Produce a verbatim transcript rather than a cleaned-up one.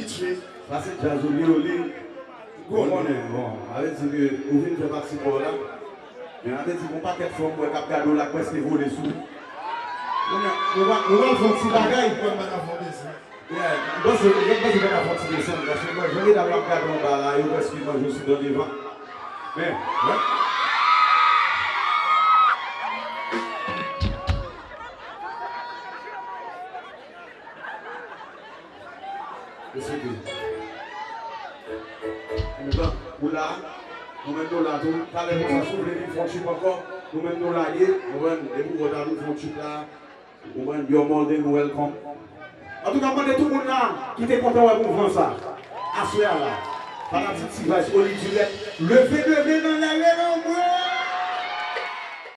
Sa se djaz ou li, ou li. Ou konnen, bon, sa vle di ke ou vin fè pati kò la. Men sa vle di gon pakèt fanm wè k ap gade w la k prèske vole sou ou. Kounye a, nou va, nou va fè yon ti bagay. Mwen pa nan fon de sa. Yeah, m panse, m panse fè ka fè yon ti desann, paske mwen, jan medam yo ap gade anba la, yo prèske manje w sou dan devan. Men, wè. Mesye, andedan, ou la, nou menm nou la tou. Talè konsa, si w vle vin fè yon tchip ankò, nou menm nou la ye, ou konprann? Depi w ta vin fè yon tchip la, ou konprann? You're more than welcome. Antouka, m mande tout moun la ki te kontan wè mouvman sa aswè a la. Fanatik T-Vice, Oli Dilèt, leve de men nan lè, leve anmwe!